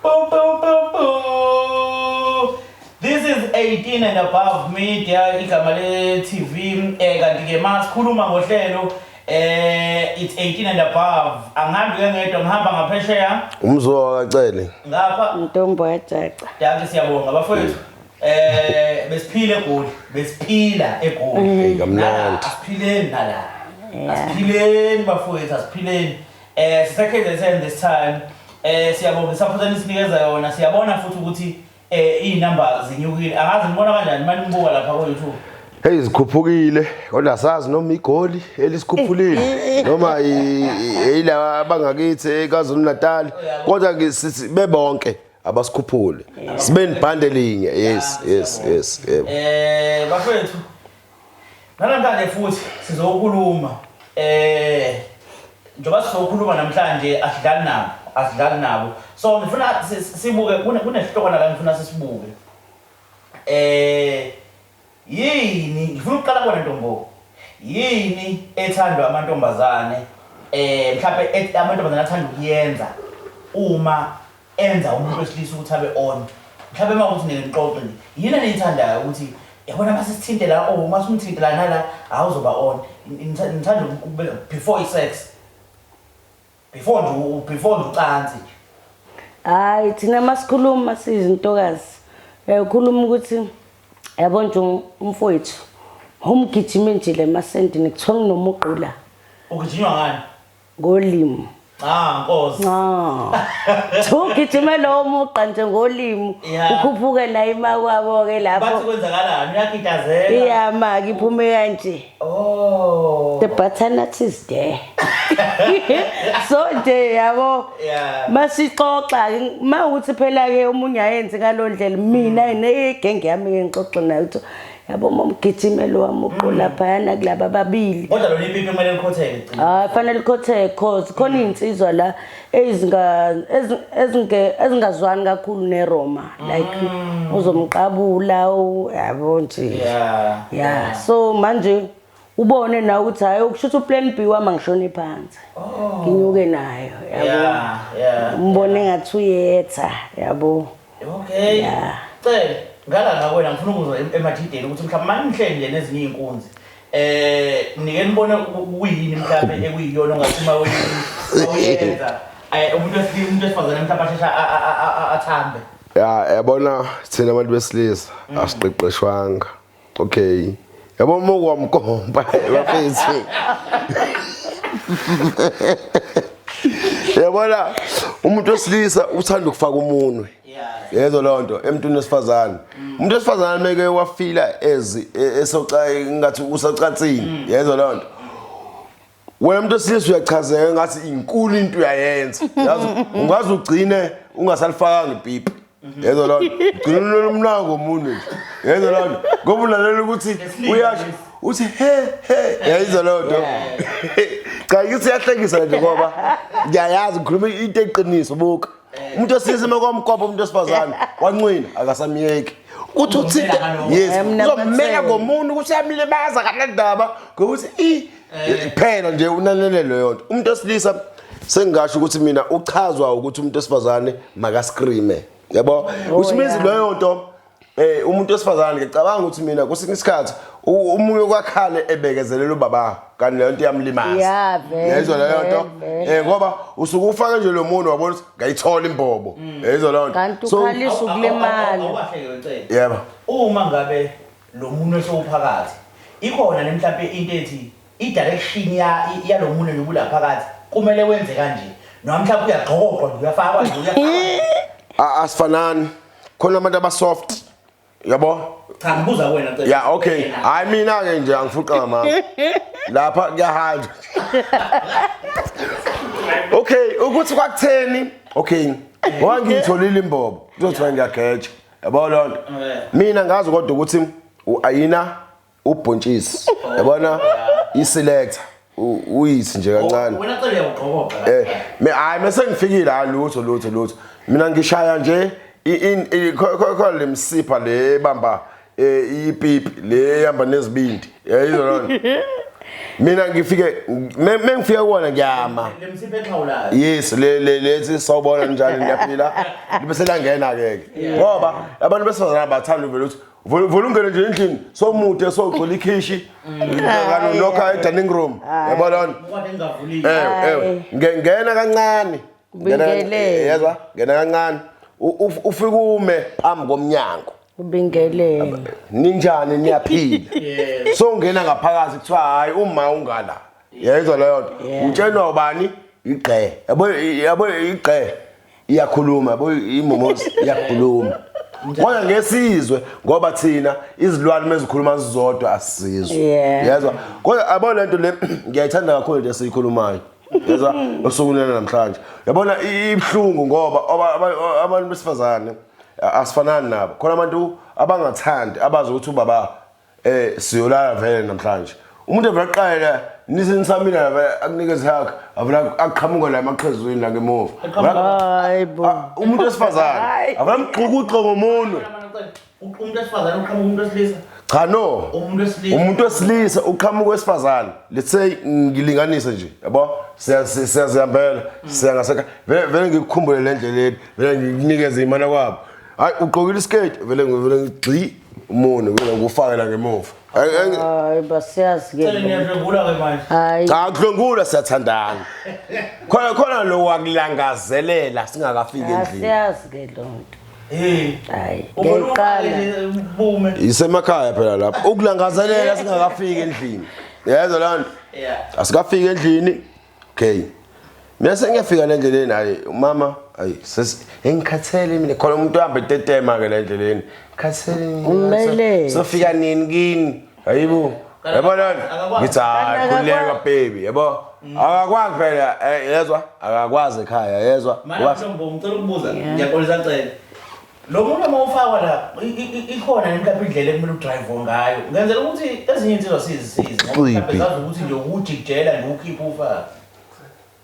Pu pu pu pu. This is 18 and above media, igama le TV, kanti ke masikhuluma ngohlelo, it's 18 and above. Angihambi ke ngedwa, ngihamba ngaphesheya. Umzuwa kaCele. Ngapha. Ntombo yajaca. Danke, siyabonga bafowethu. Besiphile eGoli, besiphila eGoli. Hey, kamnandi. Asiphileni nala. Asiphileni bafowethu, asiphileni. Sise KZN this time. Siyabonga support enisinikeza yona. Siyabona futhi ukuthi izinamba zinyukile. Angazi ngibona kanjani manje nibuka lapha ku YouTube. Hey, zikhuphukile kodwa asazi noma igoli elisikhuphulile noma yilaba abangakithi eKwaZulu Natal, kodwa ke sithi bebonke abasikhuphule sibe nibhande linye. Yes, yebo. Bafethu, namhlanje futhi sizokhuluma, njengoba sizokhuluma namhlanje, asidlali nabo, asidlali nabo. So ngifuna sibuke kunesihlokwana la ngifuna sisibuke. Yini, ngifuna ukuqala kubona ntombo, yini ethandwa amantombazane, mhlawumbe amantombazane athanda ukuyenza uma enza umuntu wesilisa ukuthi abe on? Mhlawumbe uma ukuthi nixoxe nje, yini eniyithandayo ukuthi yabona mase sithinte la, oh, uma sumthinte la nala, awuzoba on? Ngithanda ukubeka before i-sex, before nje, before nje ucansi nje. Hayi, thina masikhuluma siyizintokazi, uyakhuluma ukuthi yabo nje umfowethu umgijime nje le masendini, kuthiwa kunomuqu la. Ugijinywa ngani? Ngolimi. Ah, Nkosi. Ah. Ugijime lowo muqa nje ngolimi. Ukhuphuke naye imakwabo ke lapho. Bathi kwenzakalani? Uyakitazela. Iyama ke iphume kanje. Oh. The butternut is there. So nje yabo. Masixoxa ma ukuthi phela ke omunye ayenze ngalondlela, mina negenge yami ke ngixoxe nayo ukuthi yabo momgijimelo wami uqo laphayana kulaba ababili. Kodwa lona ipipi kumele likhotheke gcina. Hayi, fanele likhotheke, cause khona iy'nsizwa la ezingazwani kakhulu neRoma, like uzomqabula, yabo nje. Yeah, so manje ubone nawe ukuthi hayi, ukusho ukuthi uplan B wami angishone phansi. Nginyuke nayo, yabo. Umbone ngathi uyetha, yabo. Okay. Yeah. Cele, ngala ngakwena ngifuna ukuzwa emathideni ukuthi mhlawumbe manihleli nje nezinye iy'nkunzi, nike nibone kuyini mhlawumbe ekuyiyona ongathi uma uyenza, umuntu wesilisa, umuntu wesifazane mhlawumbe ashesha athambe? Ya, yabona thina abantu besilisa asiqeqeshwanga. Okay, yabo uma kwamkompa bafethu, yabona umuntu wesilisa uthanda ukufaka umunwe, yezwa leyo nto, emntwini wesifazane. Umuntu wesifazane meke wafila ezi esoca ngathi usacansini, yezwa leyo nto, wena umuntu wesilisa uyachazeka ngathi inkulu into uyayenza. Yazi ungaze ugcine ungasalifakanga ipipi, yezwa leyo nto, ugcine ulola umnako ngomunwe nje, yezwa leyo nto, ngoba ulalela ukuthi uyasho uthi he he, yayizwa leyo nto. Cha, ngithi iyahlekisa nje ngoba ngiyayazi ngikhuluma into eqiniso. Buka umuntu wesilisa uma kwamkopa umuntu wesifazane wancwina, akasamyeki ukuthi uthinte. Yes. Mina uzomela ngomuntu ukuthi uyamlimaza kanandaba ngokuthi i phela nje unanele leyo nto. Umuntu wesilisa, sengingasho ukuthi mina uchazwa ukuthi umuntu wesifazane makascreame, yabo, which means leyo nto, umuntu wesifazane, ngicabanga ukuthi mina kwesinye isikhathi umunye kwakhale ebekezelela ubaba, kanti leyo nto iyamlimaza. Ya, vele, Yayizwa leyo nto. vele. Ngoba usuke ufake nje lo muntu, wabona ukuthi ngayithola imbobo, yayizwa leyo nto. Kanti So ukhalisa ukulimala. Awukahle wecele. Yebo. Uma ngabe lo muntu esewuphakathi, ikhona ne mhlawumbe into ethi i-direction ya yalo muntu nobula phakathi kumele wenze kanje, noma mhlawumbe uyagqokoqwa nje, uyafakwa nje, uyafakwa? Asifanani, khona abantu abasoft, yabo. Cha, ngibuza wena, Cele. Ya, okay, hayi, mina ke nje angifuqa ngamanga lapha, kuyahanjwa. Okay, ukuthi kwakutheni, okay, ngoba ngiyitholile imbobo, kuzothiwa ngiyageja, yabo loo nto. Mina ngazi kodwa ukuthi ayina ubhontshisi, yabona, i-selector uyithi nje kancane. Wena Cele uyagqokoqa. Me hayi, mase ngifikile, hayi, lutho lutho lutho, mina ngishaya nje khona lemsipha le bamba ipipi le ehamba nezibindi, yayizwa lona. Mina ngifike mengifika kuwona ngiyama. Lemsipha exhawulayo. Yes, le le lethi sawubona njani niyaphila. Libe selangena ke ke. Ngoba abantu besifazane bathanda uvele ukuthi vele ungene nje endlini somude sogcola ikhishi. Kanti lokha e dining room. Yabo lona. Ukade ngingavulile. Eh, ngena kancane. Ubingelele. Yezwa, ngena kancane. Ufike ume phambi komnyango. Ubingelele. Ninjani niyaphila. So ungena ngaphakathi kuthiwa hayi uma ungala. Yezwa leyo nto. Utshelwa ubani? Igqe. Yabo yabo igqe. Iyakhuluma yabo imomozi iyakhuluma. Kodwa ngesizwe ngoba thina izilwane mezikhuluma zizodwa asizwe. Yezwa. Kodwa yabo lento le ngiyayithanda kakhulu lento esiyikhulumayo. Yezwa osukwini namhlanje. Yabona ibhlungu ngoba abantu besifazane asifanani nabo. Khona abantu abangathandi abazi ukuthi ubaba siyolala vele namhlanje. Umuntu evela aqale nisenisamile vele akunikeze hug avela aqhamuka la emaqhezweni la ngemuva. Hayibo. Umuntu wesifazane avela mxukuxe ngomunwe. Umuntu wesifazane uqhamuka umuntu wesilisa. Cha no. Umuntu wesilisa. Umuntu wesilisa uqhamuka wesifazane. Let's say ngilinganise nje, yabo? Siyazihambela, siyangaseka. Vele vele ngikukhumbule le ndleleni, vele ngikunikeze imana kwabo. Hayi ugqokile iskate, vele vele ngigxi umunwe vele ngufake la ngemuva. Hayi basiyazi ke. Cela niyadlwengula ke manje. Hayi. Cha kudlwengula siyathandana. Khona khona lo wakulangazelela singakafiki endlini. Asiyazi ke lonto. Eh. Hayi. Ubona Ngiyayiqala. bume. Isemakhaya phela lapho. Ukulangazelela singakafiki endlini. Yezwa loo nto? Yeah. Asikafiki endlini. Okay. Mina sengiyafika le ndleleni hayi umama hayi engikhathele mina khona umuntu ohamba etetema ke le ndleleni. Khathele mina. Kumele. Sofika nini kini? Hayibo. Yabo lona ngithi hayi khuleka baby yabo. Akakwazi phela yezwa akakwazi ekhaya yezwa. Manje Ntombo ngicela ukubuza ngiyaxolisa cela. Lo muntu uma ufakwa la ikhona nemhlawumbe indlela ekumele udrive ngayo. Ngenzela ukuthi ezinye insizwa sizisize ngoba mhlawumbe zazi ukuthi nje ukujikijela nje ukhiphe ufake.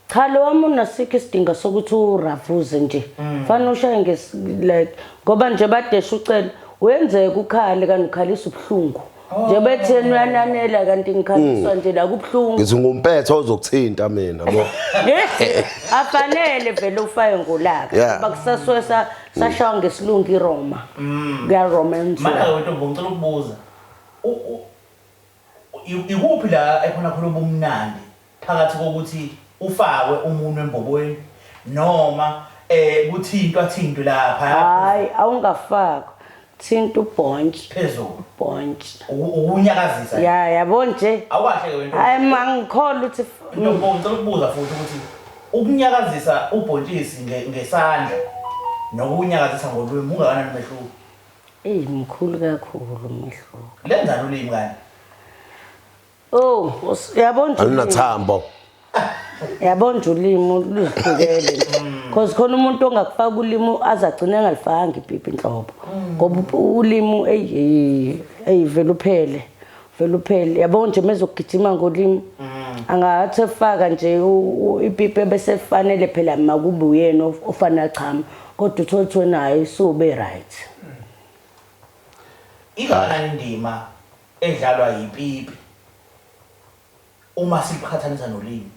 Cha lo wami unasikho isidingo sokuthi uravuze nje. Fanele ushaye nges like ngoba nje badesha ucela wenzeka ukhale kanti ukhalisa ubuhlungu. Nje betheni uyananela kanti ngikhaliswa nje la kubuhlungu. Ngithi ngumpetha ozokuthinta mina yabo. Afanele vele ufake ngolaka. Yeah. Ngoba kusasuke sashawa ngesilungu iRoma. Kuya romance. Manje ke Ntombo ngicela ukubuza. Ikuphi la ekhona khona ubumnandi phakathi kokuthi ufakwe umunwe embobweni noma kuthintwa thintwe lapha Hayi awungafakwa. Thinta ubhontshi. phezulu Ubhontshi. Ukunyakazisa. Ya yabo nje. Awukahle ke wena. Hayi mangikholwa ukuthi Ntombo ngicela ukubuza futhi ukuthi ukunyakazisa ubhontshisi ngesandla nokunyakazisa ngolwimi ungakanani umehluko? Ey mkhulu kakhulu umehluko. Lenzani ulimi kani? Oh, yabo nje. Alunathambo. Yabo nje ulimi luzihlukele. Because khona umuntu ongakufaka ulimi azagcina engalifakanga ipipi inhlobo. Ngoba ulimi ey vele uphele. Vele uphele. Yabo nje mezogijima ngolimi. Angathi efaka nje ipipi bese fanele phela makube uyena ofana chama. Kodwa uthole ukuthi naye isube right. Ingakanani indima edlalwa yipipi uma siqhathanisa nolimi?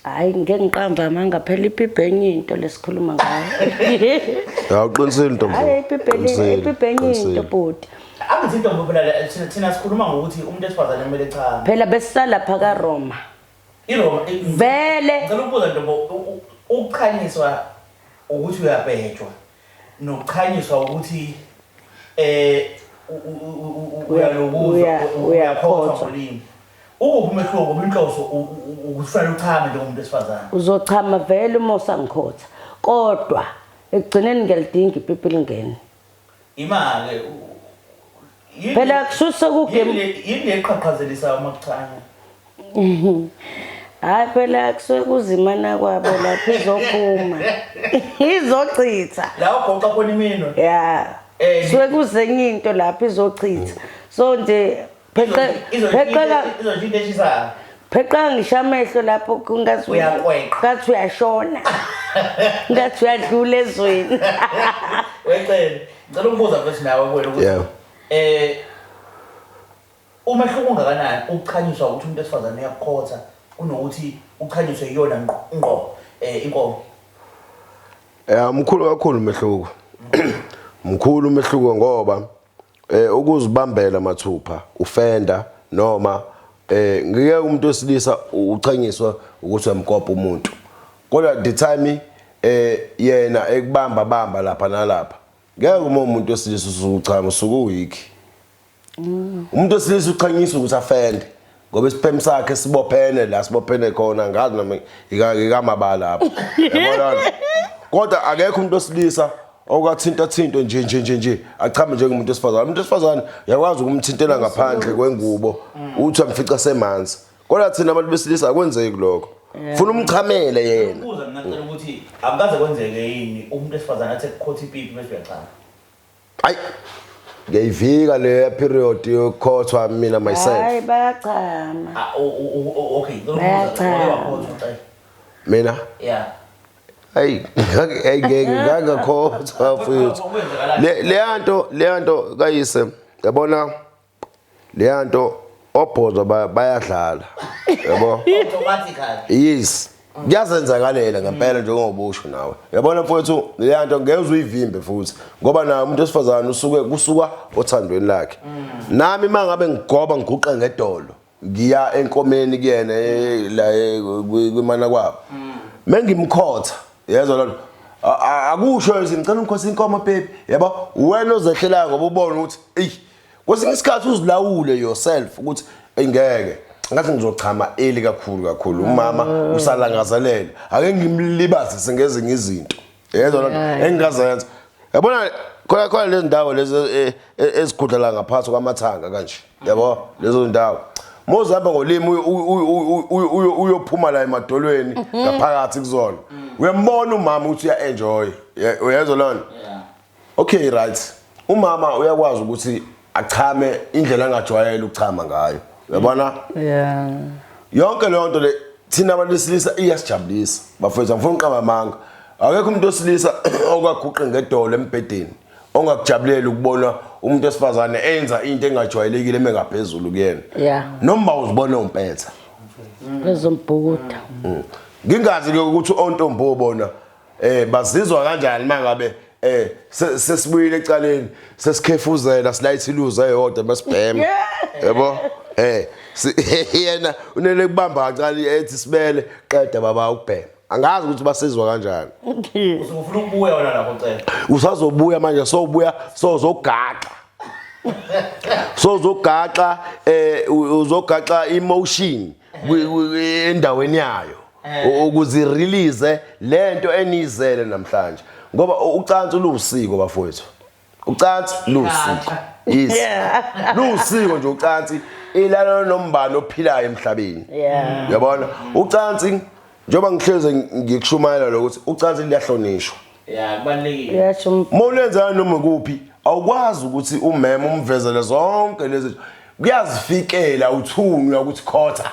Hayi ngeke ngiqamba amanga phela ipipi enye into lesikhuluma ngayo. Awuqinisile ntombo. Hayi ipipi enye into bhuti. Angithi intombo phela thina sikhuluma ngokuthi umuntu wesifazane kumele chame. Phela besisala phaka Roma. IRoma Vele. Ngicela ukubuza ntombo ukuchanyiswa ukuthi uyabhejwa nokuchanyiswa ukuthi uyalokuza uyakhothwa ngolimi. Ukuphi umehluko ngoba inhloso ukufanele uchame njengomuntu wesifazane? Uzochama vele uma usangikhotha. Kodwa ekugcineni ngiyalidinga ipipi lingene. Imali phela kususa kugame yini eqhaqhazelisa uma kuchanya? Hayi phela kusuke kuzimana kwabo lapho izophuma. Izochitha. La ugoqa khona iminwe. Yeah. Kusuke kuzenye into lapho izochitha. So nje pheqeka izoshintsha eshisayo. Pheqa ngisho amehlo lapho kungathi uyakweqa. Ngathi uyashona. Ngathi uyadlula ezweni. Wecele. Ngicela ukubuza futhi nawe kuwena ukuthi Umehluko ungakanani ukuchanyiswa ukuthi umuntu wesifazane uyakukhotha kunokuthi uchanyiswe iyona ngqo ngqo inkomo? Mkhulu kakhulu umehluko. Mkhulu umehluko ngoba ukuzibambela mathupha ufenda noma ngike umuntu wesilisa uchanyiswa ukuthi uyamkopa umuntu. Kodwa the time yena ekubamba bamba lapha nalapha. Ngeke uma umuntu wesilisa usuchama usuke uweak. Umuntu wesilisa uchanyiswa ukuthi afende ngoba isiphem sakhe sibophene la sibophene khona, ngazi noma ikamabala lapho. Yabona? Kodwa akekho umuntu wesilisa okathinta thinto nje nje nje nje achame njengomuntu wesifazane. Umuntu wesifazane uyakwazi ukumthintela ngaphandle kwengubo uthi amfica semanzi. Kodwa thina abantu besilisa akwenzeki lokho. Funa umchamele yena. Buza mina ngicela ukuthi akukaze kwenzeke yini umuntu wesifazane athi ekukhotha ipipi bese uyachama? Hayi. Ngiyayivika le period yokukhothwa mina myself. Hayi, bayachama. Okay, ngicela ukubuza, Bayachama. wake wakhothwa ucela? Mina? Yeah. Hayi, ngeke ngangakhothwa futhi. Le yanto kayise, yabona le yanto obhozo bayadlala. Yabo? Automatically. Yes. Kuyazenzakalela ngempela njengoba usho nawe. Yabona mfowethu, le yanto ngeke uyivimbe futhi ngoba naye umuntu wesifazane usuke kusuka othandweni lakhe. Nami mangabe ngigoba ngiguqa ngedolo ngiya enkomeni kuyena la kwimana kwabo. Mengimkhotha, yezwa lento. Akusho nje ngicela ungikhothe inkomo baby. Yabo, wena ozehlelayo ngoba ubona ukuthi ey kwesinye isikhathi uzilawule yourself ukuthi ngeke ngathi ngizochama eli kakhulu kakhulu, umama usalangazelela, ake ngimlibazise ngezinye izinto, yezwa lento engingazenza. Yabona khona khona lezi ndawo lezi ezikhudlela ngaphansi kwamathanga kanje, yabo lezo ndawo mozihamba ngolimi uyophuma la emadolweni ngaphakathi kuzona, uyambona umama ukuthi uya enjoy, uyezwa lona? Okay, right, umama uyakwazi ukuthi achame indlela angajwayele ukuchama ngayo, uyabona? Yonke leyo nto le thina abantu besilisa iyasijabulisa bafowethu, angifuni uqamba amanga. Akekho umuntu wesilisa okaguqe ngedolo embhedeni ongakujabulela ukubona umuntu wesifazane enza into engajwayelekile emengaphezulu kuyena. Noma uzibona umpetha Ezombhukuda. Ngingazi ke ukuthi ontombo bona bazizwa kanjani mangabe sesibuyile ecaleni, sesikhefuzela, silayitha iluza eyodwa masibhema, yabo, yena unele kubamba kancane ethi sibele qeda baba ukubhema. Angazi ukuthi basizwa kanjani. Usufuna ukubuya wena lapho cela. Usazobuya manje, sobuya sozogaxa, sozogaxa uzogaxa emotion endaweni yayo ukuze release lento enizele namhlanje, ngoba ucansi luwusiko bafowethu, ucansi luwusiko. Yes, luwusiko nje ucansi, ilalo nombani ophilayo emhlabeni. Uyabona ucansi, njengoba ngihleze ngikushumayela lokuthi ucansi liyahlonishwa. Yeah, kubalulekile. Uyasho. Mawulenza noma kuphi, awukwazi ukuthi umeme umvezele zonke lezi, kuyazifikela uthunywa ukuthi khotha,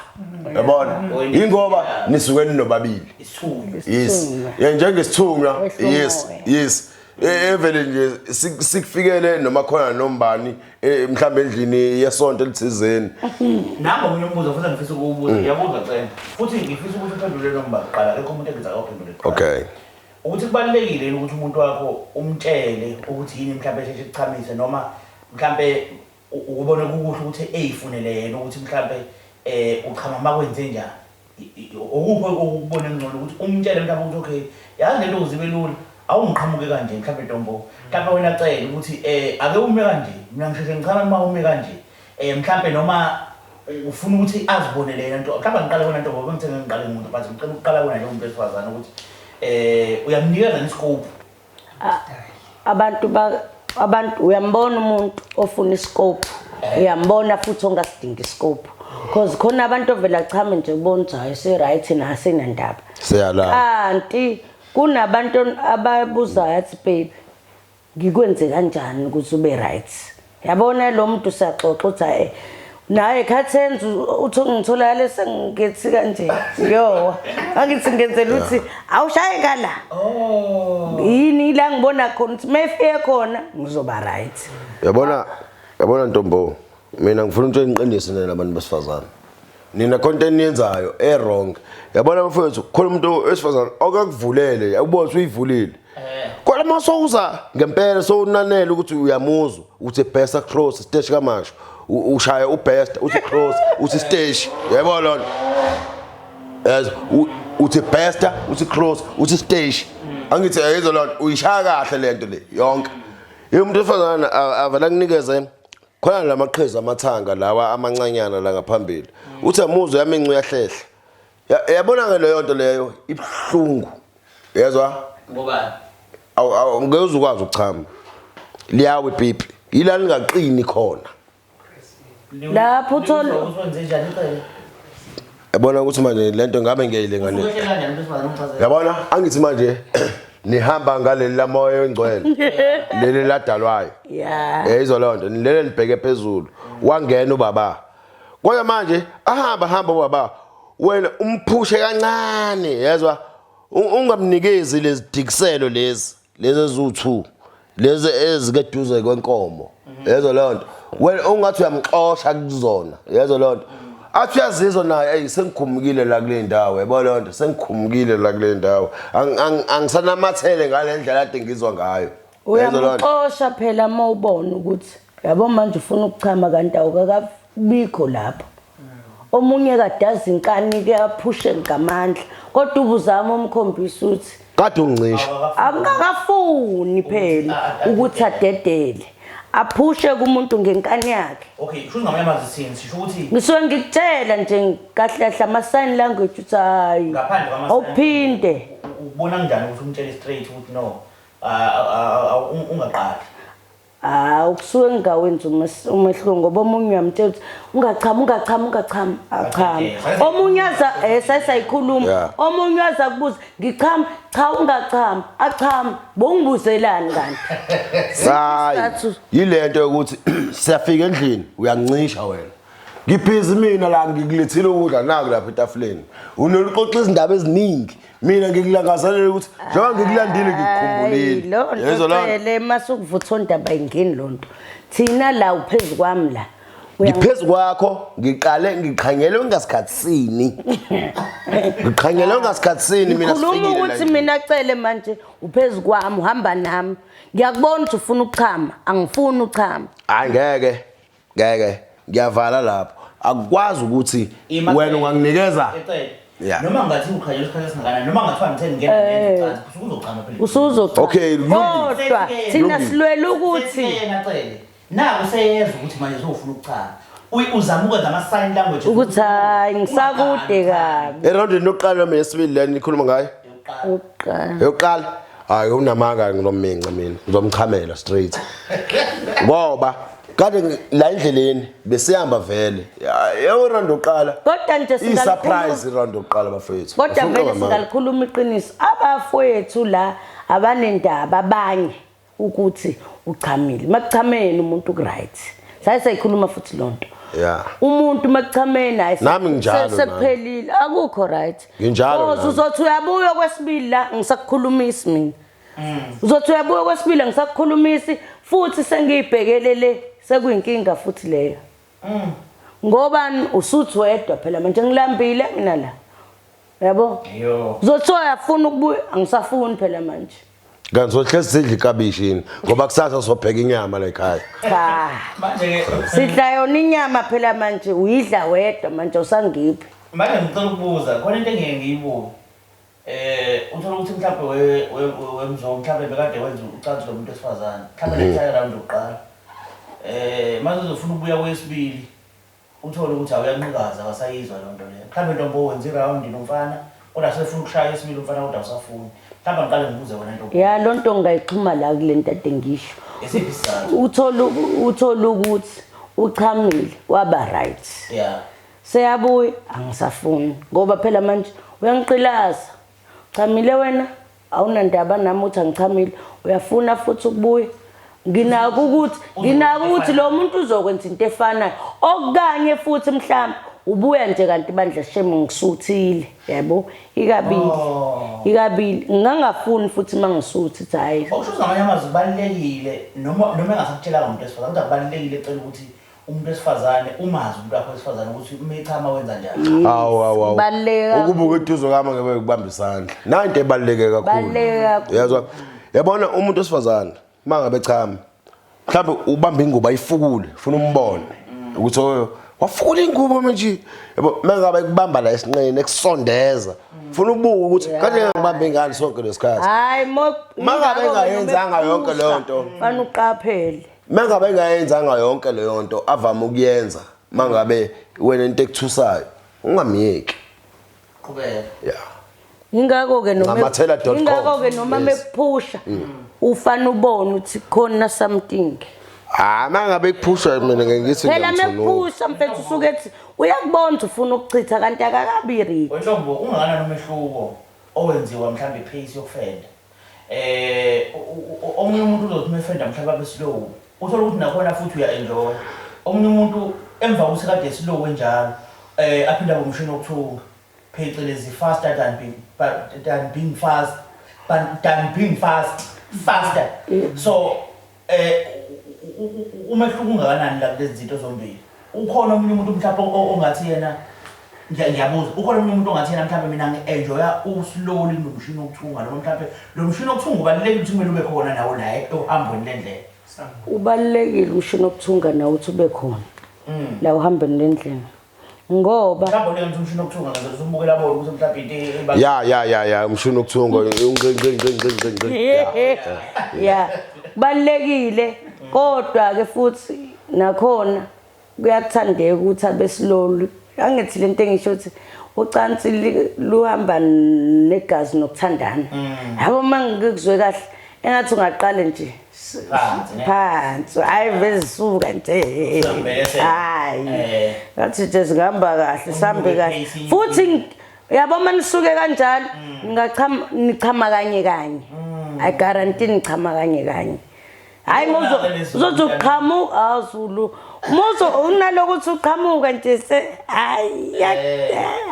yabona, ingoba nisuke ninobabili. Isithunywa. Yes, yeah, njengesithunywa. Esinomoya. Yes, evele nje sikufikele noma khona nombani mhlawumbe endlini yesonto elithizeni. Nango omunye umbuzo futhi ngifisa ukuwubuza. Ngiyabuza cela. Futhi ngifisa ukuthi uphendule noma kuqala. Akekho umuntu engiza akaphendule kuqala. Okay. Ukuthi kubalulekile yini ukuthi umuntu wakho umtshele ukuthi yini mhlawumbe esheshe kuchamise, noma mhlawumbe ukubona kukuhle ukuthi eyifunele yena ukuthi mhlawumbe uchama makwenze njani? Okuphi okubona ngcono, ukuthi umtshele mhlawumbe ukuthi okay, yazi lento uzibe lula awungiqhamuke kanje, mhlawumbe ntombo, mhlawumbe wena cela ukuthi ake ume kanje, mina ngisheshe ngichama uma ume kanje, mhlawumbe, noma ufuna ukuthi azibonele yena nto? Mhlawumbe ngiqale kona ntombo, bengithe ngiqale ngumuntu, but ngicela ukuqala kona njengomuntu wesifazane ukuthi uyamnikeza iscope. Abantu ba abantu uyambona umuntu ofuna iscope, uyambona futhi ongasidingi iscope, because khona abantu ovela chame nje ubona ukuthi hayi, se-right nasenandaba. Siyalala. Kanti kunabantu ababuzayo athi, "Baby, ngikwenze kanjani ukuze ube right?" Yabona lo muntu siyaxoxa uthi hayi, naye khathenza uthi ngitholakale sengithi kanje, yo, angithi ngenzela ukuthi awushaye ngala. Oh. Yini la ngibona khona ukuthi mefike khona ngizoba right. Yabona, yabona ntombo. Mina ngifuna ukuthi ngiqinise nina abantu besifazane. Nina khonto eniyenzayo e wrong. Yabona mfowethu, khona umuntu wesifazane okakuvulele, ubona ukuthi uyivulile. Kodwa uma sowuza ngempela sowunanele ukuthi uyamuzwa, uthi best cross stage kamasho. Ushaya ubest, uthi cross, uthi stage. Yebo lona. Yes, uthi best, uthi cross, uthi stage. Angithi ayizwa lona, uyishaya kahle lento le yonke. Umuntu wesifazane avela kunikeze khona lamaqhezu amathanga lawa amancanyana la ngaphambili. Uthi amuzwe yamincu yahlehla. Yabona ke leyo nto leyo ibuhlungu. Yezwa? Ngobani? Awu ngeke uzukwazi ukuchama. Liyawa ipipi. Yila lingaqini khona. Lapho uthola- Wenze njani icele? Yabona ukuthi manje lento ngabe ngiyayilinganisa. Usuke kanjani umuntu wesifazane ungichazele? Yabona angithi manje nihamba ngaleli lamoya oyingcwele. Leli ladalwayo. Ya. Yayizwa leyo nto lele libheke phezulu. Wangena ubaba. Kodwa manje ahamba hamba ubaba. Wena umphushe kancane yezwa ungamnikezi lezi dikiselo lezi lezi eziwu2 lezi ezikeduze kwenkomo. Yezwa leyo nto. Wena ungathi uyamxosha kuzona. Yezwa leyo nto. Athi uyazizwa naye ey sengikhumukile la kule ndawo yabo leyo nto sengikhumukile la kule ndawo angisanamathele ngale ndlela ade ngizwa ngayo. Yezwa leyo nto. Uyamxosha phela uma ubona ukuthi yabo manje ufuna ukuchama kanti awukakabikho lapho. Omunye kade azi inkani ke aphushe ngamandla kodwa ubuzama umkhombisa ukuthi Kade ungincisha. akakafuni phela ukuthi adedele aphushe kumuntu ngenkani yakhe. Okay, kusho ngamanye amazwi sini sisho ukuthi Ngisuke ngikutshela nje kahle kahle ama sign language uthi hayi ngaphandle kwama awuphinde. Ubona kanjani ukuthi umtshele straight ukuthi no ungaqali. Ah, ukusuke ngingawenzi umehluko ngoba omunye uyamtshela ukuthi ungachama ungachama ungachama achama. Omunye aza sayikhuluma. Omunye aza kubuza ngichama cha ungachama achama bongibuzelani kanti. Hayi yilento yokuthi siyafika endlini uyangincisha wena. Ngibhizi mina la ngikulethile ukudla naku lapha etafuleni. Unokuxoxa izindaba eziningi. Mina ngikulangazelela ukuthi njengoba ngikulandile ngikukhumbulile. Lo Yezwa loo nto? nto masukuvutha ondaba ingeni lo nto. Thina la uphezu kwami la. Ngiphezu kwakho ngiqale ngiqhanyelwe ngasikhatsini. Ngiqhanyelwe ngasikhatsini mina Ngikhuluma sifikile. la ukuthi endlini. mina cele manje uphezu kwami uhamba nami. Ngiyakubona ukuthi ufuna ukuchama, angifuni ukuchama. Hayi ngeke. Ngeke ngiyavala lapho. Akukwazi ukuthi wena unganginikeza. Ecele. Yeah. Noma ngathi uqhanyelwe isikhathi esingakanani noma ngathiwa ngithe ngingena ngenza ucansi usuke uzochama phela. Usuzochama. Okay, kulungile. Kodwa thina Kulungile. silwela ukuthi Yena cele. Naku seyezwa ukuthi manje uzofuna ukuchama. Uzama ukwenza ama sign language ukuthi hayi ngisakude kabi. Eroundini lokuqala noma yesibili leni nikhuluma ngayo? Ukuqala. Yokuqala. Hayi unamanga ngizominca mina. Ngizomchamela straight. Ngoba kade la endleleni besihamba vele. Yo round yokuqala. Kodwa nje I-surprise round yokuqala bafethu. Kodwa Ufuna vele ukuqamba amanga. singalikhuluma iqiniso abafowethu la abanendaba abanye ukuthi uchamile. Makuchameni umuntu ku right. Saye sayikhuluma futhi lonto. Yeah. Umuntu makuchameni hayi Nami nginjalo nami. Sekuphelile akukho right. Nginjalo Cause nami. uzothi uyabuya kwesibili la ngisakukhulumisi mina. Uzothi uyabuya kwesibili ngisakukhulumisi futhi sengiyibhekelele sekuyinkinga futhi leyo. Ngoba usuthi wedwa phela manje ngilambile mina la. Yabo? Yo. Uzothi uyafuna ukubuya angisafuni phela manje. Kanti sohlezi sidla ikabishi yini ngoba kusasa sobheka inyama la ekhaya. Cha. Manje ke Sidla yona inyama phela manje uyidla wedwa manje usangiphi. manje ngicela ukubuza khona into engeke ngiyibuke. Uthola ukuthi mhlawumbe wemzo mhlawumbe bekade wenza ucansi lomuntu wesifazane. Mhlawumbe lethaya round yokuqala. Manje uzofuna ukubuya kwesibili. Uthole ukuthi awuyanqikaza akasayizwa loo nto leyo. Mhlawumbe ntombo wenza iround nomfana kodwa sefuna ukushaya isibili umfana kodwa awusafuni. Mhlawumbe ngiqale ngibuze wena ntombo. Ya lonto ngayixhuma la kule nto ade ngisho. Esiphi isizathu? Uthola ukuthi uchamile waba right. Yeah. Seyabuya angisafuni ngoba phela manje uyangiqilaza. Chamile wena awunandaba nami uthi angichamile uyafuna futhi ukubuya. Nginako ukuthi lo muntu uzokwenza into efanayo okanye futhi mhlawumbe ubuya nje kanti bandla shame ngisuthile yabo ikabili ikabili ngingangafuni futhi mangisuthi hayi. Okusho ngamanye amazwi kubalulekile noma engasakutshelanga umuntu wesifazane kodwa kubalulekile ecela ukuthi Umuntu wesifazane umazi umuntu wakho wesifazane ukuthi uma echama wenza njani. Hawu hawu hawu. Kubaluleke kakhulu. Ukubuka eduze kwami ngeke kubamba isandla. Nayo into ebaluleke kakhulu. Kubaluleke kakhulu. Uyazwa? Yabona umuntu wesifazane mangabe chama mhlawumbe ubamba ingubo ayifukule ufuna umbone ukuthi oyo wafukula ingubo manje yabo mangabe kubamba la esinqeni ekusondeza ufuna ubuke ukuthi kade ngibambe ingane sonke lesikhathi. Hayi mo. Mangabe engayenzanga yonke leyo nto. Fanele uqaphele. Mangabe engayenzanga yonke leyo nto avame ukuyenza mangabe wena into ekuthusayo ungamyeki. Qhubeka. Yeah. Ingakho ke noma Ngamathela.com. ingakho ke noma Yes. mekuphusha ufana ubone ukuthi khona something. Ah mangabe kuphusha mina ngeke ngithi Phela ngiyamthunuka. mekuphusha mfethu usuke ethi uyakubona ukuthi ufuna ukuchitha kanti akakabi ready. Wentombo ungakanani umehluko owenziwa mhlawumbe ipace yokufenda. Omunye umuntu uzothi uma efenda mhlawumbe abe slow. Uthola ukuthi nakhona futhi uya enjoy. Omunye umuntu emva kokuthi kade slow enjalo aphinde abe umshini wokuthunga phecelezi faster than being but than being fast but than being fast faster. So umehluko ungakanani la kulezi zinto zombili? Ukhona omunye umuntu mhlawumbe ongathi yena ngiyabuza ukhona omunye umuntu ongathi yena mhlawumbe mina ngi-enjoya uslowly nomshini wokuthunga noma mhlawumbe lo mshini wokuthunga ubalulekile ukuthi kumele ube khona nawo la ehambweni lendlela. Ubalulekile umshini wokuthunga nawo ukuthi ube khona la uhambeni lendlela. Ngoba mhlawumbe leyo umshini wokuthunga ngaze umbukela bona ukuthi mhlawumbe into Ya ya ya ya umshini wokuthunga ngqi ngqi ngqi ngqi ngqi. Ya, kubalulekile kodwa ke futhi nakhona kuyathandeka ukuthi abe slowly. Angithi lento engisho ukuthi ucansi luhamba negazi nokuthandana. Yabo mangikuzwe kahle engathi ungaqala nje Phansi, ne? phansi hayi vele suka nje. Usambele. Hayi ngathi nje singihamba kahle sihambe kahle pacing. futhi yabo uma nisuke kanjalo ningachama nichama kanye kanye. I guarantee nichama kanye kanye. Hayi Ubona-ke lezi uzothi zinto. uqhamuka awuzulu muzo unalokuthi uqhamuka nje se hayi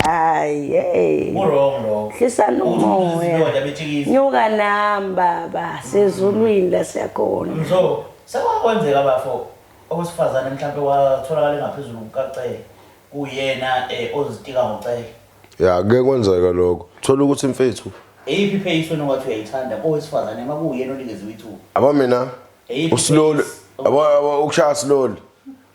hayi hey. Ku-wrong lokho. Hlisana Ukuthi umoya. izilonda betshikiza. Nyuka nami baba sezulwini la siyakhona. So sekwakwenzeka bafo owesifazane mhlawumbe watholakala engaphezulu kukaCele kuyena ozitika ngoCele. Ya kuke kwenzeka lokho. Thola ukuthi mfethu Eyiphi ipace wena ongathi uyayithanda kowesifazane uma kuyena onikeziwe ithuba? abo mina Eyiphi uslowly pace? abo ukushaya slowly.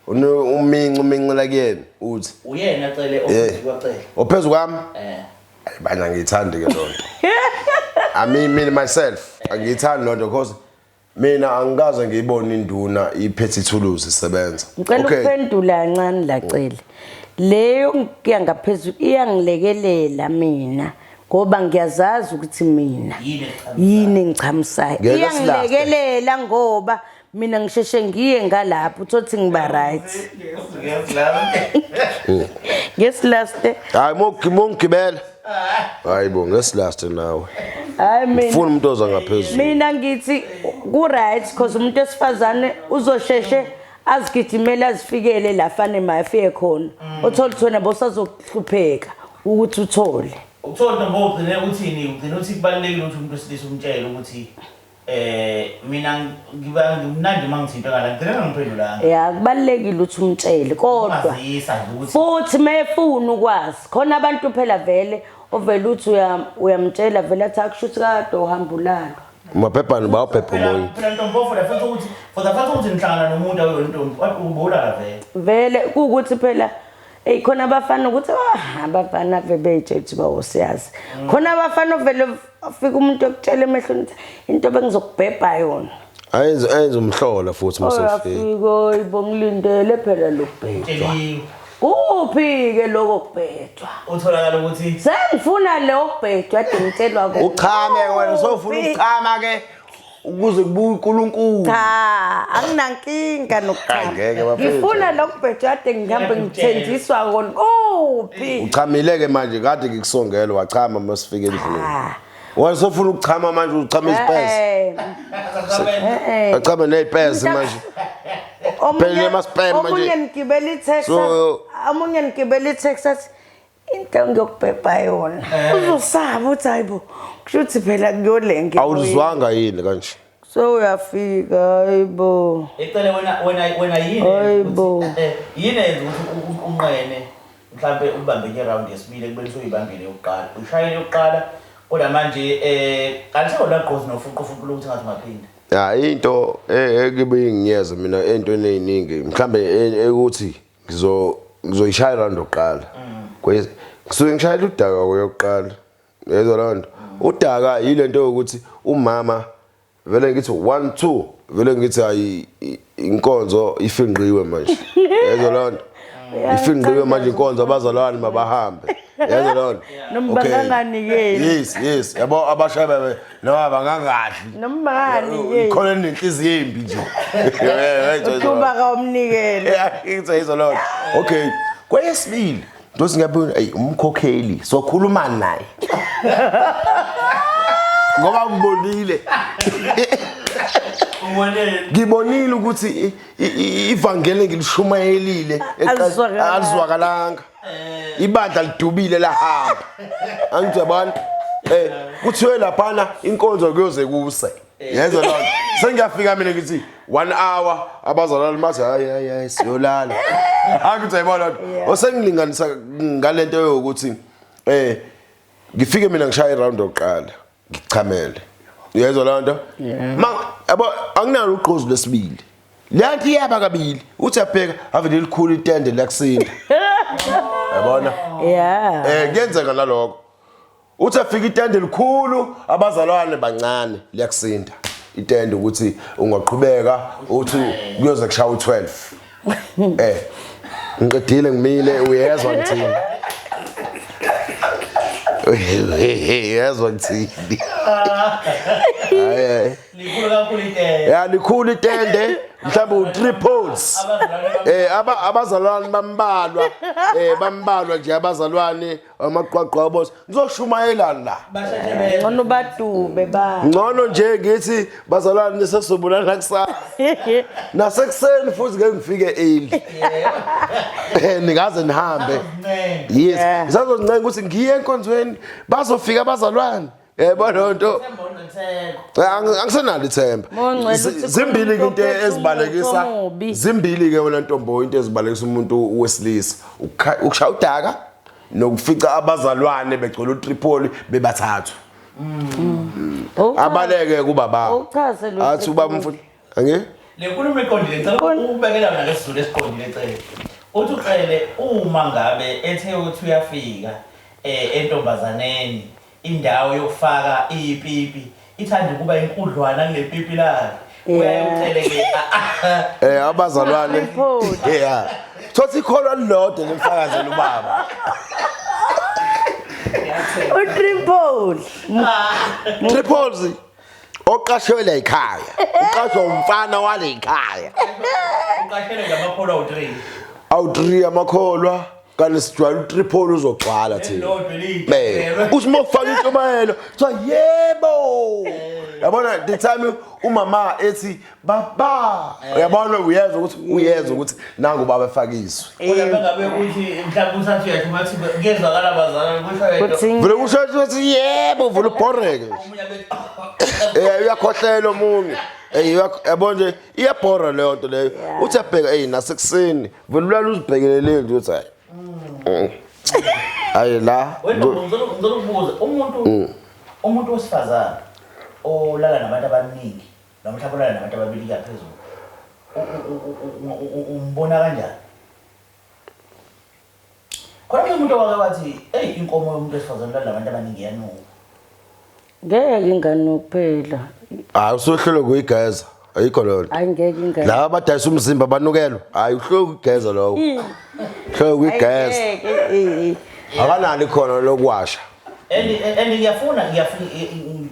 Uminci umincela kuyena uthi Uyena Cele ophezu kwaCele. Ophezu kwami? Eh. Bana ngiyithandi ke lonto. I mean mina myself angiyithandi lonto because mina angikaze ngiyibone induna iphethe ithuluzi isebenza. Ngicela ukuphendula kancane la Cele. Leyo ngiya ngaphezulu iyangilekelela mina ngoba ngiyazazi ukuthi mina Yini ekuchamisayo? yini engichamisayo. Ngeke Iyangilekelela ngoba mina ngisheshe ngiye ngalapho uthothi ngiba right. Ngesilaste. Hayi mongigibela. Hayi bo ngesilaste nawe. Hayi mina. Ufuna umuntu oza ngaphezulu. Mina ngithi ku right because umuntu wesifazane uzosheshe azigijimele azifikele la fane mayafike khona. Uthola ukuthi wena bosazokuhlupheka ukuthi uthole. Uthola ntombo ugcine uthini? Ugcine uthi kubalulekile ukuthi umuntu wesilisa umtshele ukuthi mina ngiba ngimnandi uma ngithinta ngala ngigcine ngangiphendulanga. Ya kubalulekile ukuthi umtshele kodwa Ungazisa nje ukuthi futhi mayefuna ukwazi khona abantu phela vele ovela uthi uyamtshela vele athi akusho ukuthi kade uhamba ulalwa. Mabhebhani bawubhebha umoya. Phela ntombo for the fact ukuthi for the fact ukuthi nihlangana nomuntu awuyona intombi ubulala vele. Vele kuwukuthi phela hey khona abafana ukuthi abafana bebeyitshe ukuthi bawosiyazi. Khona abafana ovele afika umuntu okutshela emehlweni ukuthi into bengizokubhebha yona. Ayenze umhlola futhi masefika. Afika oyibongilindele phela lokubhejwa. Tsheliwe. Kuphi ke lokho kubhejwa? Utholakala ukuthi Sengifuna lo kubhejwa ade ngitshelwa ko. Uchame wena sofuna ukuchama ke ukuze kubuye uNkulunkulu. Cha, anginankinga nokuchama. Ngeke bafethu. Ngifuna lo kubhejwa ade ngihambe ngithenjiswa kona. Kuphi? Uchamile ke manje kade ngikusongela wachama masifika endlini. Wena sofuna ukuchama manje uchama izipezi. Achame nezipezi manje. Phela ama-spam manje. Omunye ngigibela i-taxi. Omunye ngigibela i-taxi athi into ngiyokubhebha yona. Uzosaba uthi hayibo. Kusho ukuthi phela kuyolenga. Awuzwanga yini kanje? So uyafika, hayibo. Ecele wena yini Hayibo. Yini eyenza ukuthi unqene mhlambe ubambe nje round yesibili ekubeni usuyibambile yokuqala. Ushayile yokuqala kodwa manje aliseko lagqozi nofuqu fuqu lokuthi ngathi ungaphinda. Ya, into ekibe ngiyeza mina entweni eziningi mhlambe ukuthi ngizoyishaya round yokuqala. Ngisuke ngishayela udaka kweyokuqala. Yezwa loo nto. Udaka yilento yokuthi umama vele ngithi 1 2 vele ngithi hayi inkonzo ifingqiwe manje. Yezwa loo nto. Ifingqiwe manje inkonzo, abazalwane mabahambe. Yezwa loo nto. Noma banganganikeli. Yes, yabo abashayi babe noma bangangadli. Noma banganganikeli. Khona nenhliziyo embi nje. Uthumba kawumnikele. Ngithi yizwa loo nto. Okay. Kweyesibili ndosi ngiyabona ey umkhokheli sokhuluma naye. Ngoba ngibonile. Ubonile. Ngibonile ukuthi ivangeli ngilishumayelile Alizwakalanga. alizwakalanga. Ibandla lidubile lahamba. Angithi yabona kuthiwe laphana inkonzo kuyoze kuse. Yezwa loo nto. Sengiyafika mina ngithi 1 hour abazalwane bathi hayi hayi hayi siyolala. Angithi yabona loo nto. Osengilinganisa ngalento yokuthi ngifike mina ngishaya iround yokuqala ngichamele. Uyezwa loo nto? Ma yabo anginalo ugqozi lwesibili. Leyanto iyaba kabili. Uthi yabheka ave lelikhulu itende lakusinda. Yabona? Yeah. Kuyenzeka nalokho. Uthi afika itende likhulu abazalwane bancane liyakusinda. Itende ukuthi ungaqhubeka uthi kuyoze kushaya u12. Ngiqedile ngimile uyezwa ngithini. Uyezwa ngithini. Hayi. Likhulu kakhulu itende. Ya likhulu itende mhlawumbe u3 poles. Abazalwane bambalwa. Bambalwa nje abazalwane amaqwaqwa abo. Ngizoshumayela la. Ngcono badube ba. Ngcono nje ngithi bazalwane sesizobonana kusasa. Nasekuseni futhi ngeke ngifike early. Ningaze nihambe. Yes, ngisazoncenga ukuthi ngiye enkonzweni bazofika abazalwane. Yebo loo nto. Angisenalo ithemba. Zimbili ke into ezibalekisa. Zimbili ke wena ntombo into ezibalekisa umuntu wesilisa. Ukushaya udaka nokufica abazalwane begcwele uTripoli bebathathu. Abaleke kubaba. Uchaze lo. Athi ubaba umfundisi. Angi? Le nkulumo iqondile ngicela ukubekela mina ngesiZulu esiqondile cele. Uthi ucele uma ngabe ethe uthi uyafika entombazaneni indawo yokufaka ipipi ithanda ukuba inkudlwana kulepipi lakhe. Uyaye ucele ke abazalwane. Yeah. Thothi ikholwa lilodwa lemfakazela ubaba. UTripoli. Tripoli oqashwe la ekhaya. Uqashwa umfana wale ekhaya. Uqashelwe ngamakholwa u3. Awu3 amakholwa kanti sijwayele uTripoli uzogcwala thina. Uthi mokufaka intshumayelo kuthiwa yebo. Yabona the time umama ethi baba uyabona uyezwa ukuthi nangu baba efakiswe. Kodwa bangabe uthi mhlawumbe usathi uyasho bathi kuyezwakala abazalwane kusho yena. Vele kusho ukuthi yebo vele ubhoreke. Uyakhohlela omunye. Yabona nje iyabhora leyo nto leyo. Uthi abheka nasekuseni vele ulala uzibhekelele nje uthi hayi. Hayi la. Wena ngicela ukubuza umuntu wesifazane olala nabantu abaningi noma mhlawumbe olala nabantu ababili kuyaphezulu umbona kanjani? Khona umuntu owake wathi hey inkomo yomuntu wesifazane olala nabantu abaningi iyanuka. Ngeke inganuki phela. Hayi usuhlelo kuyigeza. Ayikho leyo nto. Hayi ngeke ingane. Laba abadayisa umzimba banukelwa. Hayi uhlelo kuyigeza lowo. Uhlelo kuyigeza. Akanalo ikhono lokuwasha. And ngiyafuna ngicela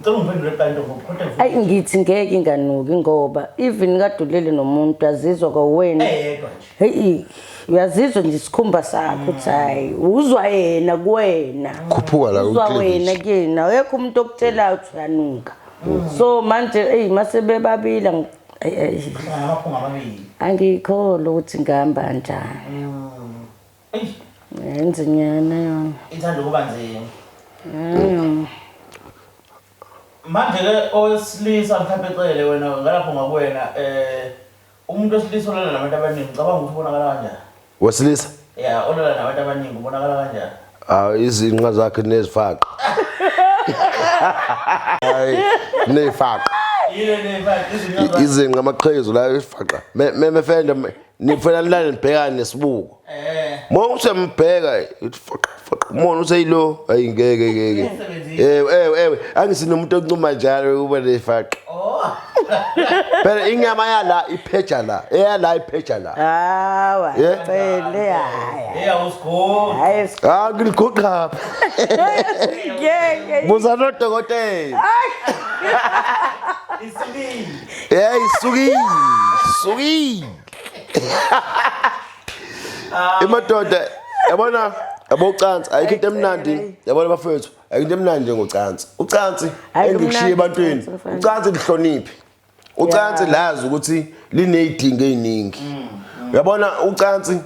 ungiphendule kuqala ntombo kodwa Ayi ngithi ngeke inganuki ngoba even kade ulele nomuntu azizwa kwawena. Eyedwa nje. Hey uyazizwa nje isikhumba sakho uthi hayi uzwa yena kuwena. Khuphuka la Uzwa wena kuyena awekho umuntu okutshelayo ukuthi uyanuka. So manje hey mase bebabila amaphunga amabili. Angikholwa ukuthi ngihamba kanjani. Eish. Yenzinyana yona. Ithanda ukuba nzima. Manje ke owesilisa mhlawumbe ecele wena ngalapho ngakuwena umuntu wesilisa olala nabantu abaningi ucabanga ukuthi ubonakala kanjani? Wesilisa? Ya, olala nabantu abaningi ubonakala kanjani? Ah, izinqa zakhe nezifaqa. Hayi, nezifaqa. Yini nezifaqa? Izinqa zakhe. Izinqa amaqhezu la ifaqa. Mefenda nifuna nilale nibhekane nesibuko. Uma usembheka uthi faqa faqa. Umona useyilo, hayi ngeke ngeke. Ewe ewe ewe, angisinomuntu oncuma njalo ukuba nefaqa. Oh. Phela inyama yala ipheja la, eyala ipheja la. Hawa, Yeah. cele hayi. Hey awusigoqi. Hayi Ah, ngiligoqa. ngeke. Buza nodokotela. Isibili. Hey, sukile. Sukile. Emadoda, yabona yabo ucansi ayikho into emnandi yabona bafowethu ayikho into emnandi njengocansi ucansi Hayi, engikushiye lumnandi ebantwini ucansi, mfana. ucansi lihloniphe ucansi Yeah. lazi ukuthi liney'dingo ey'ningi uyabona ucansi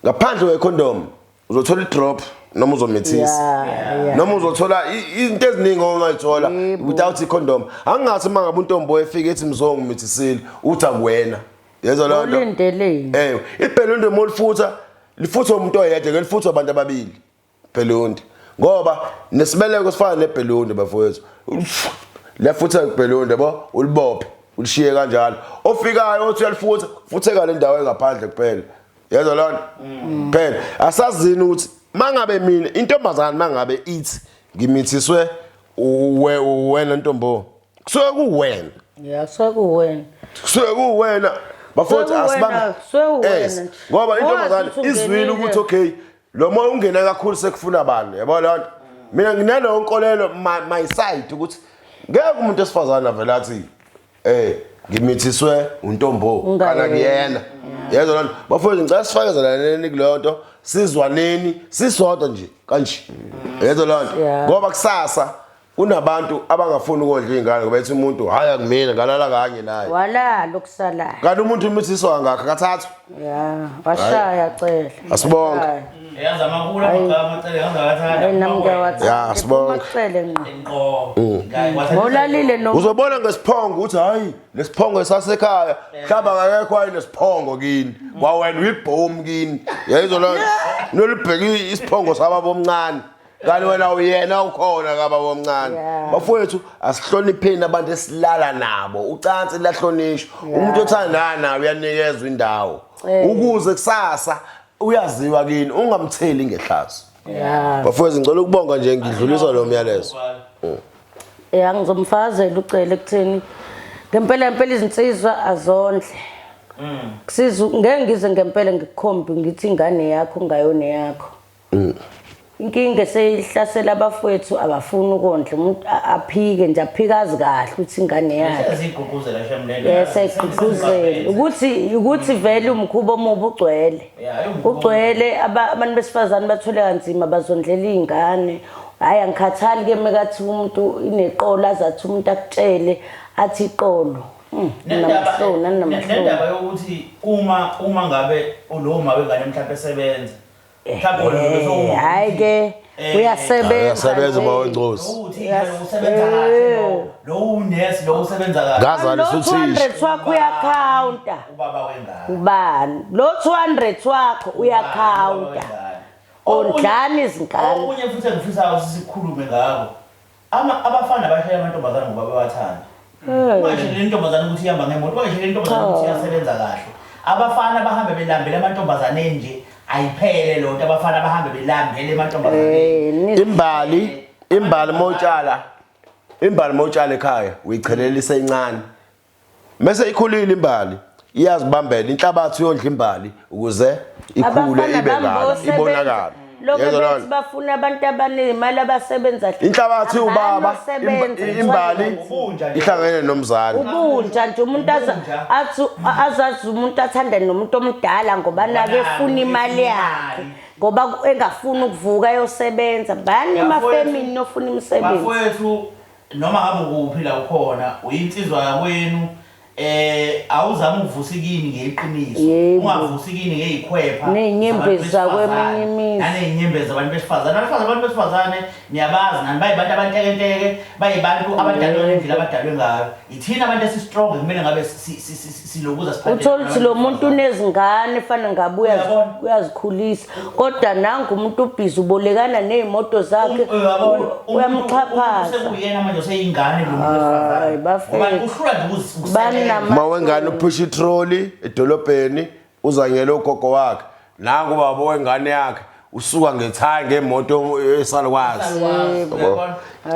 ngaphandle kwecondom uzothola i-drop noma uzomithisa Yeah, yeah. noma uzothola izinto eziningi ongayithola Yebo. without icondom angingathi uma ngabe untombi efika ethi mzongo umithisile uthi akuwena yezwa leyo nto Ulindeleni? ewe ibhelundi uma ulifutha lifutha umuntu oyedwa ke lifutha abantu ababili bhelundi ngoba nesibeleko sifana nebhelundi bafowethu liyafutha ibhelundi yabo ulibophe ulishiye kanjalo ofikayo othi uyalifutha futheka le ndawo engaphandle kuphela yezwa lona phela asazini ukuthi mangabe mina intombazane mangabe ithi ngimithiswe wena ntombo kusuke kuwena Ya kusuke kuwena. kusuke kuwena bafowethu Kusuke kuwena, asibambe kusuke kuwena Yes. nje. ngoba Wazi intombazane ukuthi izwile ungenile. ukuthi okay lo moya ungena kakhulu sekufuna bani yabo leyo nto mina nginaleyo nkolelo my side ukuthi ngeke umuntu esifazane avele athi ngimithiswe untombo kana kuyena yezwa loo nto bafowethu ngicela sifakezelaneni kuleyo nto sizwaneni sisodwa nje kanje yezwa loo nto ngoba kusasa kunabantu abangafuni ukondla iy'ngane ngoba ethi umuntu hhayi akumina ngalala kanye naye walala okusalayo kanti umuntu umithiswa kangakho kathathu ya washaya cele Asibonge. Yazi amakhulu amagama cele ngangakathanda. Hayi nami ngiyawathanda Ya, sibonge. Cele ngqo Ngqo. Ngolalile no uzobona ngesiphongo ukuthi hayi lesiphongo esasekhaya mhlawumbe akekho hayi nesiphongo kini kwawena uyibhomu kini yayizwa loo nto nolubheke isiphongo sababa omncane kanti wena uyena ukhona kababa omncane Yeah. bafowethu asihlonipheni abantu esilala nabo ucansi liyahlonishwa umuntu othandana naye uyanikezwa indawo ukuze kusasa uyaziwa kini ungamtheli ngehlazo ya bafowethu ngicela ukubonga nje ngidlulisa lo myalezo ya ngizomfakazela ucele ekutheni ngempela ngempela izinsizwa azondle kusiza ngeke ngize ngempela ngikukhombe ngithi ingane yakho ungayona yakho inkinga eseyihlasela abafowethu abafuni ukondla umuntu aphike nje aphike azi kahle ukuthi ingane yakhe Siyigqugquzela shem lento. yes ayigqugquzele ukuthi vele umkhuba omubi ugcwele ugcwele abantu besifazane bathole kanzima bazondlela iy'ngane hhayi angikhathali ke mekathi umuntu ineqolo azathi umuntu akutshele athi iqolo namahloni namahloni nendaba yokuthi uma ngabe ulowo ma wengane mhlawumbe esebenza mhlawumbe hayi ke uyasebenza uyasebenza uma wengcosi ukuthi usebenza kahle lo unesi lo usebenza kahle ngazalisa lo uthisha 200 wakho uyakhawunta ubaba wengane ubani lo 200 wakho uyakhawunta ondlani izingane okunye futhi engifisayo ukuthi sikhulume ngako abafana bashaya amantombazane ngoba bebathanda ungayisheli intombazane ukuthi ihamba ngemoto ungayisheli intombazane ukuthi iyasebenza kahle abafana bahambe belambele amantombazane nje ayiphele lonto abafana bahambe belambele amantombazane imbali mawutshala imbali mawutshala ekhaya uyichelelisa incane mase ikhulile imbali iyazibambela inhlabathi yondla imbali ukuze ikhule ibe ngaka ibonakale lokho bethi bafuna abantu abanemali abasebenza inhlabathi ubaba imbali ihlangene nomzali ubunja nje umuntu athi azazi umuntu athanda nomuntu omdala ngoba nake efuna imali yakhe ngoba engafuni ukuvuka ayosebenza bani emafemini nofuna imisebenzi bafowethu noma ngabe ukuphi la ukhona uyinsizwa yakwenu Awuzama ukuvusa ikini ngeqiniso. Ungavusi ikini ngezikhwepha. Nezinyembezi zakweminye imizi. Nanezinyembezi zabantu besifazane. Abantu besifazane niyabazi nani bayibantu abantekenteke, bayibantu abadalwe ngendlela abadalwe ngayo. Ithina abantu esi-strong kumele ngabe silokuza siphathe. Uthola ukuthi lo muntu unezingane fana ngabe uyazikhulisa kodwa nangu umuntu ubhizi ubolekana ney'moto zakhe uyamxhaphaza. Sekuyena manje useyingane lo muntu wesifazane. Ngoba uhlula nje ukusebenza. Uma wengane uphusha itroli edolobheni uzanyele ugogo wakhe. Nangu ubaba wengane yakhe usuka ngethayi ngemoto esalukwazi.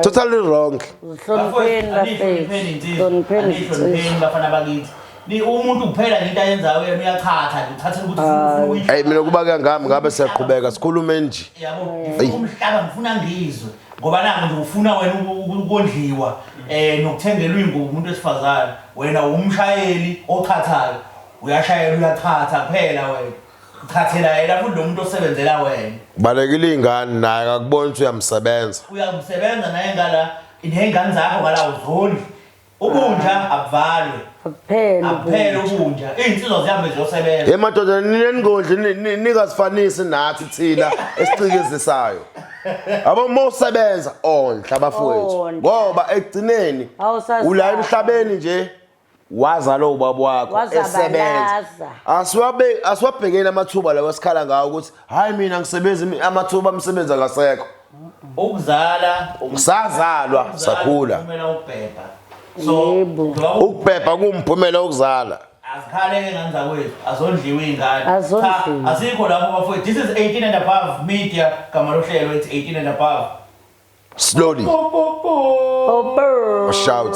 Totally wrong. Hlonipheni bafethu. Hlonipheni bafana bakithi. Ni umuntu kuphela into ayenzayo yena uyachatha nje uthathela ukuthi ufuna ukuyisho. Hey mina kuba ke ngami ngabe siyaqhubeka sikhulume nje. Yabo ngifuna umhlaba ngifuna ngizwe ngoba nangu nje ufuna wena ukondliwa nokuthengelwa ingubo umuntu wesifazane wena umshayeli ochathayo uyashayela uyachatha kuphela wena. Chathela yena futhi lo muntu osebenzela wena. Balekile ingane naye akakubona ukuthi uyamsebenza. Uyamsebenza naye ngala nezingane zakho ngala uzondli. Ubunja abuvalwe. Akuphele ubunja. Izinsizwa zihambe ziyosebenza. Hey madoda ninengondli ningazifanisi nathi thina esicikizisayo. Abo mawusebenza ondla abafowethu ngoba ekugcineni ula emhlabeni nje wazalwa ubaba wakho esebenza. Asiwabhekeni amathuba lawa esikhala ngawo ukuthi hayi mina ngisebenza amathuba amsebenzi akasekho. Ukuzala sazalwa sakhula. Umphumela ukubhebha. So ukubhebha kuwumphumela wokuzala. Azikhaleke ngane zakwethu, azondliwe izingane. Cha, asikho lapho bafowethu. This is 18 and above media gama lohlelo ethi 18 and above. Slowly. Bo, Shout.